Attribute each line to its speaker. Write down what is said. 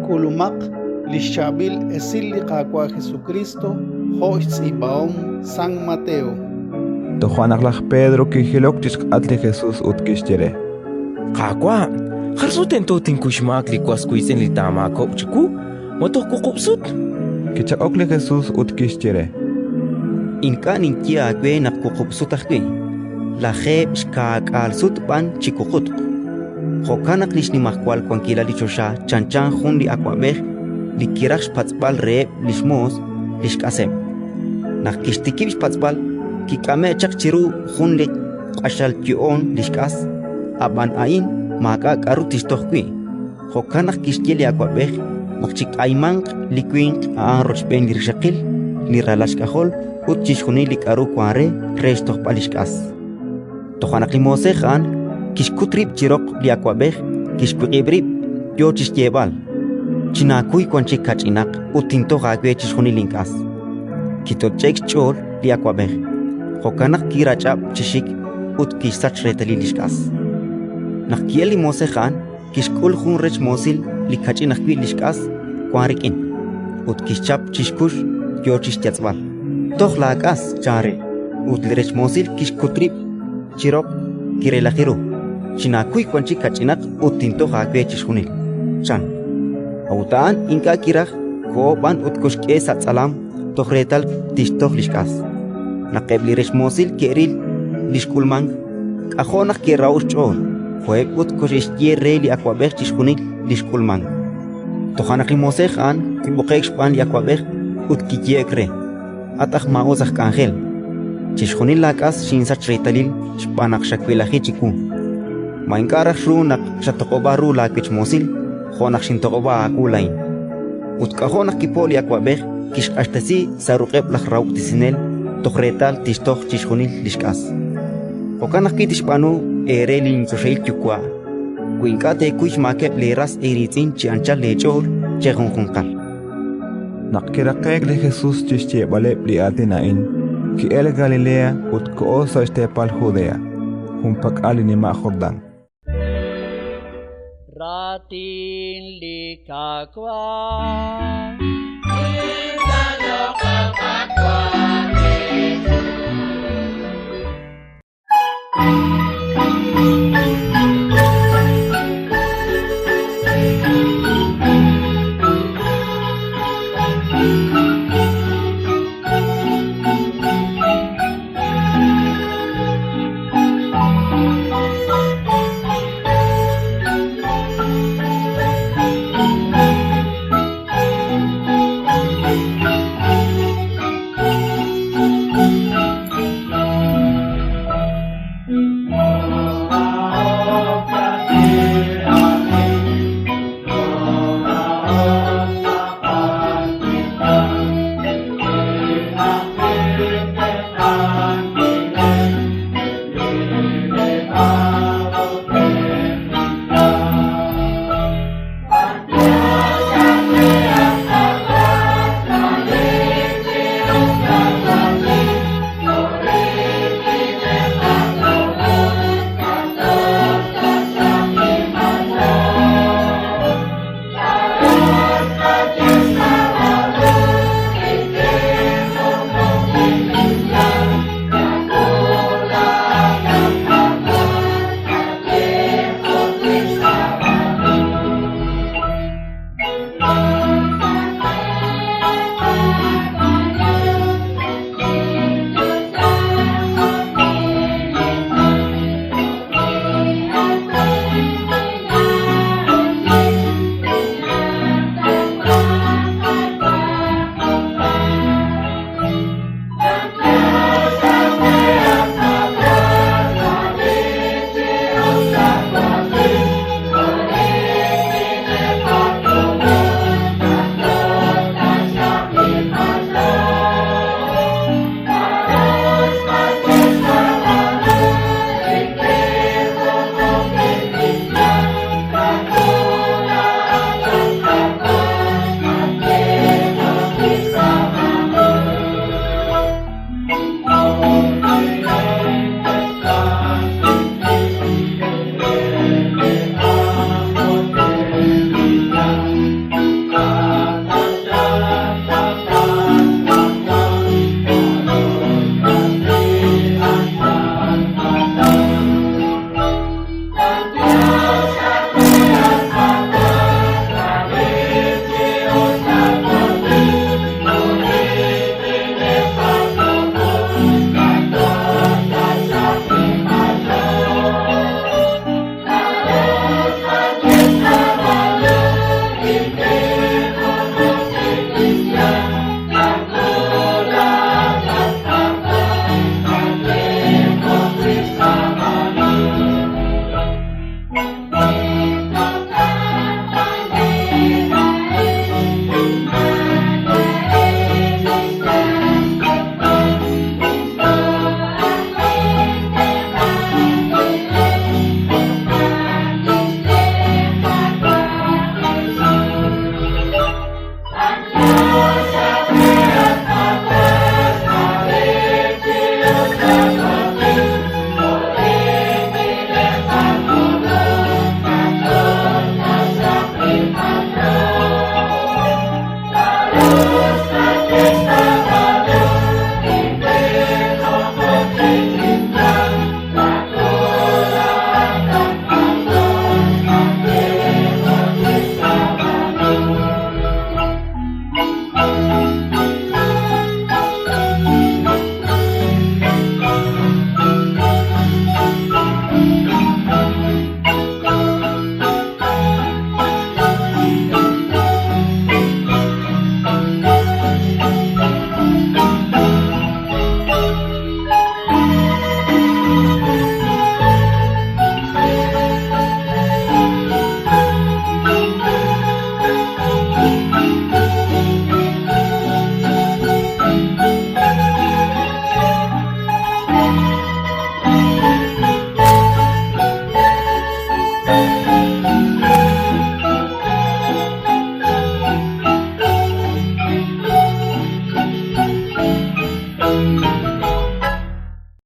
Speaker 1: K'ulumaq li xchaab'il esil li Qaawa' Jesukriist jo' xtz'iib'ahom San Mateo.
Speaker 2: Toja' naq laj Pedro kijilok chi xk'atq li Jesus ut kixye re:
Speaker 3: Qaawa', jar sut tento tinkuy xmaak li was wiitz'in li taamaakob'q chiwu? Ma toj wuqub' sut?
Speaker 2: Kichaq'ok li Jesus ut kixye re:
Speaker 4: Ink'a' ninye aawe naq wuqub' sut ajwi', lajeeb' xkaak'aal sut b'an chi wuqutq. Jo'kan naq li xnimajwal wankilal li choxa chanchan jun li awab'ej li kiraj xpatz'b'al reheb' li xmoos li xk'aseb'. Naq kixtikib' xpatz'b'al, kik'ame'k chaq chiru jun li q'axal yo'oon li xk'as; ab'an a'in maak'a' k'aru tixtoj wi'. Jo'kan naq kixye li awab'ej naq chik'aymanq li winq a'an rochb'een li rixaqil, li ralal xk'ajol ut chixjunil li k'aru wank re, re xtojb'al li xk'as. Toja' naq li moosej a'an kixkut rib' chi roq li awab'ej, kixwiq'ib' rib', yo chi xyeeb'al: «Chinaakuy wan chik kach'inaq ut tintoj aawe chixjunil link'as». Kitoch'e'k xch'ool li awab'ej, jo'kan naq kirach'ab' chi xik ut kixsach reetalil li xk'as. Naq ki'elk li moosej a'an, kixk'ul jun rech moosil li kach'in ajwi' li xk'as wank rik'in, ut kixchap chi xkux, yo chi xyatz'b'al: «Toj laak'as», chan re. Ut li rech moosil kixkut rib' chi roq, kirelaji ru: «Chinaakuy wan chik kach'inaq ut tintoj aawe chixjunil», chan. A'ut a'an ink'a' kiraj, koho b'an ut koxk'e sa' tz'alam toj reetal tixtoj li xk'as. Naq eb' li rech moosil ke'ril li xk'ulmank, k'ajo' naq ke'raho'k xch'ool, koheb' ut koxe'xye re li awab'ej chixjunil li xk'ulmank. Toja' naq li moosej a'an kib'oqe'k xb'aan li awab'ej ut kiyehe'k re: «At aj maa'us aj k'anjel, chixjunil laak'as xinsach reetalil xb'aan naq xawelaji chiwu. Ma ink'a' raj xru naq xatoq'ob'a ru laawech moosil jo' naq xintoq'ob'a aawu laa'in?» Ut k'ajo' naq kipo'k li awab'ej, kixq'axtesi sa' ruq'eb' laj rahob'tesinel toj reetal tixtoj chixjunil li xk'as. Jo'kan ajwi' tixb'aanu eere linchoxahil Yuwa' wi ink'a' teekuy xmaakeb' leeras eeriitz'in chi anchal leech'ool chejunjunqal.
Speaker 2: Naq kiraqe'k li Jesus chi xyeeb'aleb' li aatin a'in, ki'elk Galilea ut koho sa' xteepal Judea, junpak'al li nima' Jordán.
Speaker 5: Raatin li Qaawa'.